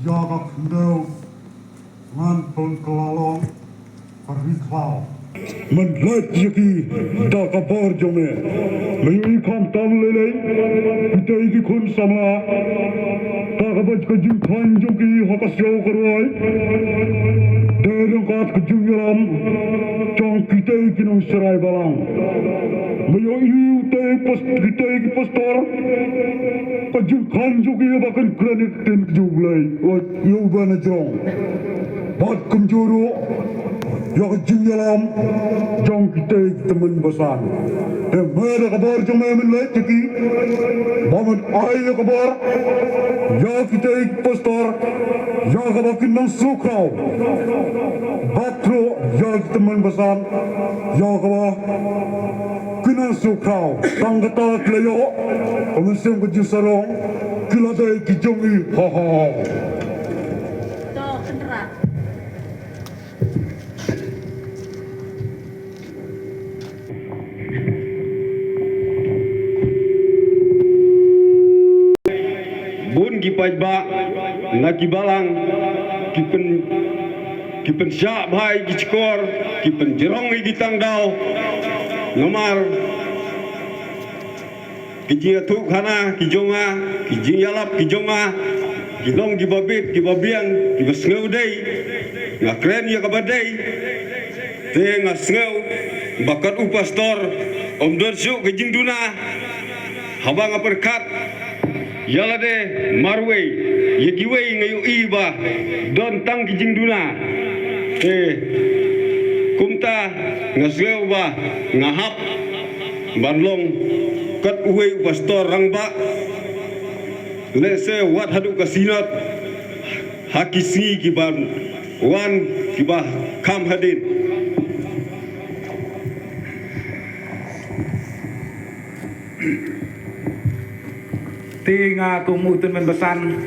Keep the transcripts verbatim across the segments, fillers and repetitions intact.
Ïa ka khyndew ngan pynkylla long ka ri khlaw. Men leit ïa ki da ka bor jong me. Me ïohi khamtam lei lei kitei ki khun samla. Ka kaba ka jingkhlaiñ jong ki ha ka siew ka rwai. Dei ryngkat ka jingïalam jong kitei ki nongshakri balang. Me ïohi utei pas-, kitei ki pastor. Ka jingkhlaiñ jong ki ba kan kren ïa ka ktien ka jong U Blei. Ïa u ba na jrong. Bad kumjuh ruh ïa ka jingïalam jong kitei ki tymmen basan. Te me da ka bor jong me men leit ïa ki. Ba men ai ïa ka bor ïa kitei ki pastor. Ïa kaba kin nang sngewkhraw. Bad ruh ïa ki tymmen basan. Ïa kaba kin nang sngewkhraw. Tang kata ki la ïoh ka mynsiem ka jingsarong. Ki la dei ki jong i. Ha ha. Bun ki paidbah na ki balang ki pyn, ki pynshah bha ïa ki shkor, ki pynjrong ïa ki tang daw. Namar ki jingïathuhkhana ki jong nga, ki jingïalap ki jong nga, ki long kiba bit, kiba biang, kiba sngewdei. Nga kren ïa kaba dei. Te nga sngew ba kat u pastor ym don shuh ka jingduna haba nga pyrkhat ïa lade marwei, ïa kiwei nga ïohi ba don tang ki jingduna. Te kumta nga sngew ba nga hap ban long kat uwei u pastor rangbah. Lehse wat haduh ka Synod ha ki sngi kiban wan kiba kham hadien. Te nga kum u tymmen basan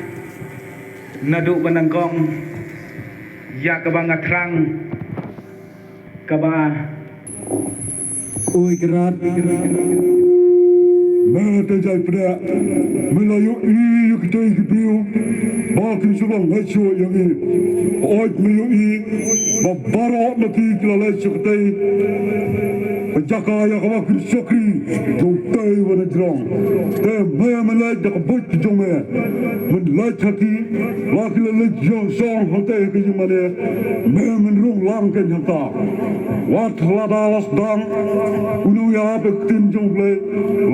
naduh ba nyngkong ïa kaba nga thrang kaba. Oi Kynrad. Me te jai pdeng me la ïohi ïa kitei ki briew ba kin shu long ngeit shuh ïa ngi. Oi me ïohi ba baroh na ki ki la leit sha katei ka jaka ïa kaba kin shakri jong tei ba na jrong. Te me men leit da ka buit ki jong me. Men leit ha ki la ki la leit ïong shong hangtei ha ka ïing mane. Me men rung lang kein hangta. Wat lada la sdang u nongïalap ïa ka ktien jong U Blei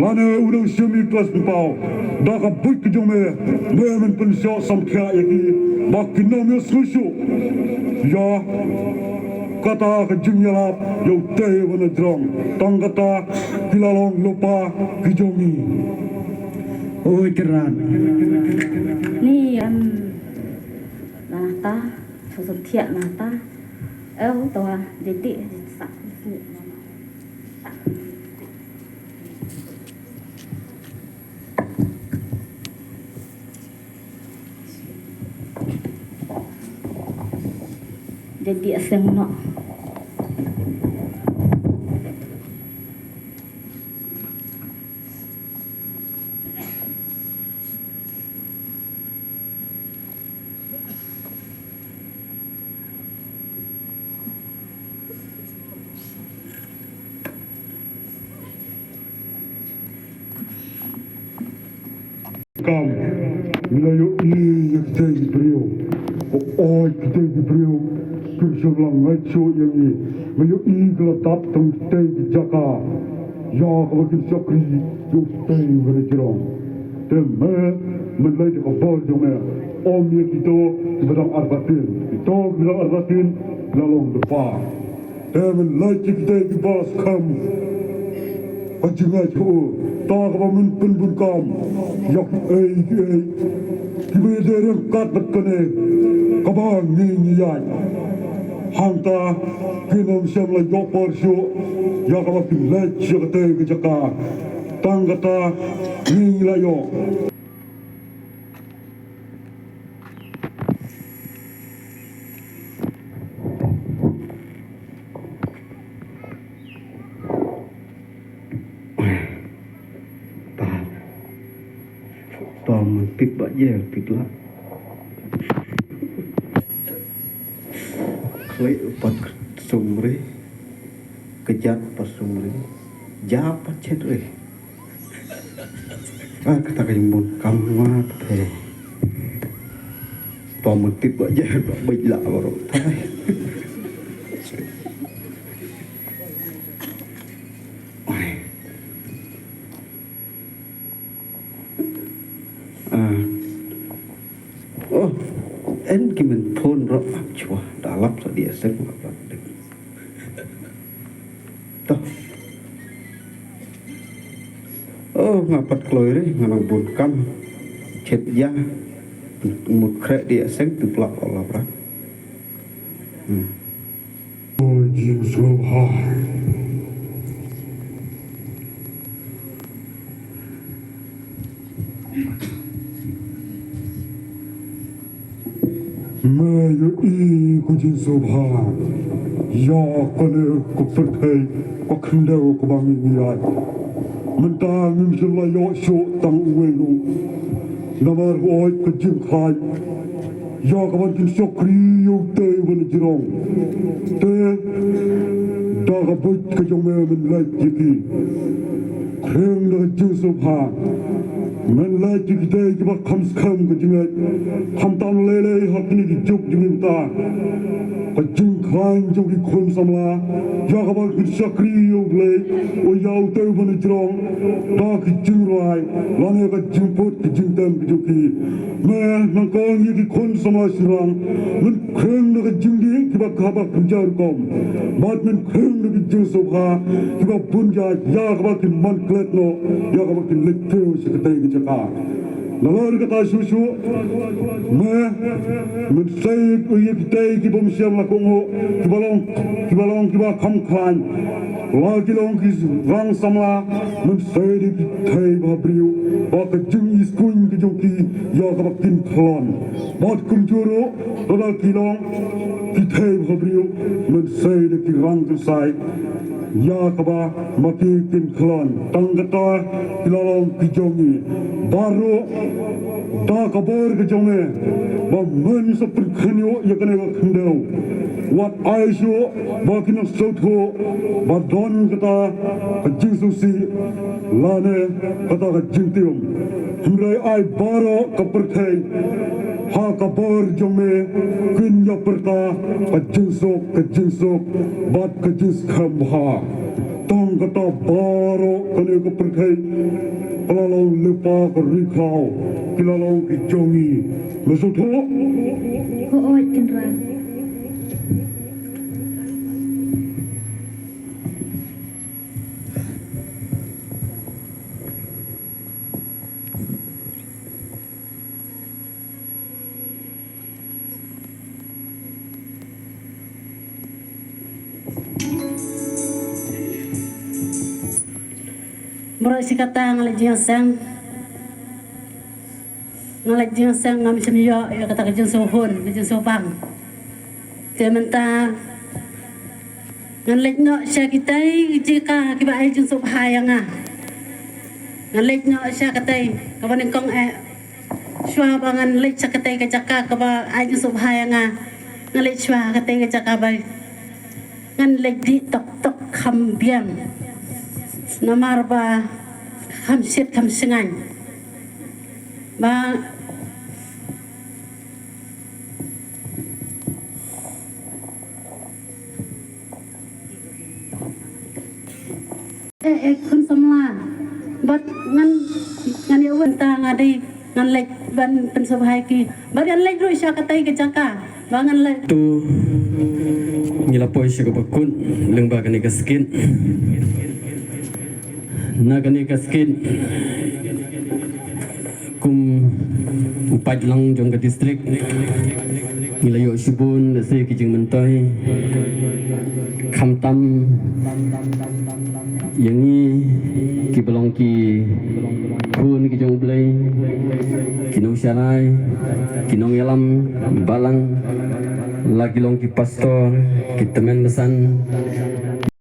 lane u nongshim ïa ka klas paw da ka buit ka jong me. Me men pynshoh samthiah ïa ki ba kin ym ïohsngew shuh ïa kata ka jingïalap ïa utei ba na jrong. Tang kata ki la long lypa ki jong ngi. Oi Kynrad. Ni an nata, sosok thiah nata. Eu to jadi sak. Jadi aseng no. Kam, ngi la ïohi ïa kitei ki briew. Ko oi kitei ki briew, kin shu la ngeit shuh ïa ngi. Ngi ïohi ki la dap tang kitei ki jaka ïa kaba kin shakri ïa utei ba na jrong. Te me, men leit da ka bor jong me. Ym ïa kito kiba dang artatien. Kito kiba dang artatien la long lypa. Te men leit ïa kitei kiba skhem ka jingngeit ha u, ta kaba men pynbun kam ïa kiei kiei kiba ïadei ryngkat bad kane kaba ngi ngi ïaid. Hangta kin ym shym la ïoh por shuh ïa kaba kin leit sha katei ka jaka. Tang kata ngi ngi la ïoh. Ta. Ta man pit ba ye pit la. Kloi u pat sumri, kjat pat sumri, ja pat chet re. Ah, kata ka jingbunkam wat he. To mutip ba je ba bej la baru. Thai. Oi. Ah. Oh, en ki men phone ro ap chwa da lap sa dia sek ma plat dek. Toh. Oh, nga pat kloi re, nga nang bun kam. Chet ya. Mut kre dia sek tu plak ola prak. Hmm. Oi, jingsngewbha. Me ïohi ka jingsngewbha ïa kane ka pyrthei ka khyndew kaba ngi ïaid. Mynta ngim shym la ïoh shuh tang uwei ruh. Namar hooid ka jingkhlaiñ ïa ka ban pynshakri ïa utei u banjrong. Te da ka buit ka jong me men leit ïa ki. Khring da ka jingsngewbha. Men leit ïa kitei kiba kham skhem ka jingngeit. Khamtam lei lei ha kine ki juk jingmynta. Ka jingkhlaiñ jong ki khun samla ïa ka ban pynshakri ïa U Blei, u ïa utei u banjrong, da ki jingrwai lane ka jingput ka jingtem ka jong ki. Me nyngkong ïa ki khun samla shynrang, men khring na ka jingdih kiba kham bha kumjuh rukom. Bad men khring na ka jingsngewbha kiba bun jait ïa kaba kin man klet noh, ïa kaba kin leit kiew sha katei ka jaka. Nalor kata shuh shuh, me, men sei ïa kitei ki bym shym la kohnguh, kiba long, kiba long kiba kham khlaiñ. La ki long ki rang samla, men sei da ki thei bhabriew ba ka jingïaskuñ ka jong ki ïa kaba kin khlon. Bad kumjuh ruh lada ki long ki thei bhabriew, men sei da ki rang kynsai ïa kaba ma ki kin khlon. Tang kata ki la long ki jong ngi. Baroh da ka bor ka jong me ba men sa pynkhynñiuh ïa kane ka khyndew. Wat ai shuh ba kin nang sngewthuh ba don kata ka jingsngewsih lane kata ka jingtieng. Hynrei ai baroh ka pyrthei ha ka bor jong me kin ïa pyrta ka jingsuk, ka jingsuk bad ka jingskhem bha. Tang kata baroh kane ka pyrthei ka la long lypa ka ri khlaw, ki la long ki jong ngi. Me sngewthuh? Hooid, Kynrad. Baroh shi katta nga leit jingïaseng. Nga leit jingïaseng, ngam shym ïoh ïa kata ka jingsngewhun, ka jingsngewbang. Te mynta ngan leit noh sha kitei ki jaka kiba ai jingsngewbha ïa nga. Ngan leit noh sha katei kaba nyngkong eh. Shuwa ba ngan leit sha katei ka jaka kaba ai jingsngewbha ïa nga, ngan leit shuwa katei ka jaka ba ngan leit dih tok tok kham biang. Namar ba kham shit kham shngaiñ. Ba Eh, eh, khun samla. Bad ngan, ngan ïa wan ta nga dei, ngan leit ban pynsngewbha ïa ki. Bad ngan leit ruh sha katei ka jaka. Ba ngan leit. Tu ngi la poi sha kaba kut lyngba kane ka skit. Na kane ka skit. Kum u paidlang jong ka district, ngi la ïoh shibun lehse ki jingmyntoi. Khamtam ïa ngi kiba long ki khun ki jong U Blei, ki nongsharai, ki nongïalam balang, la ki long ki pastor, ki tymmen basan,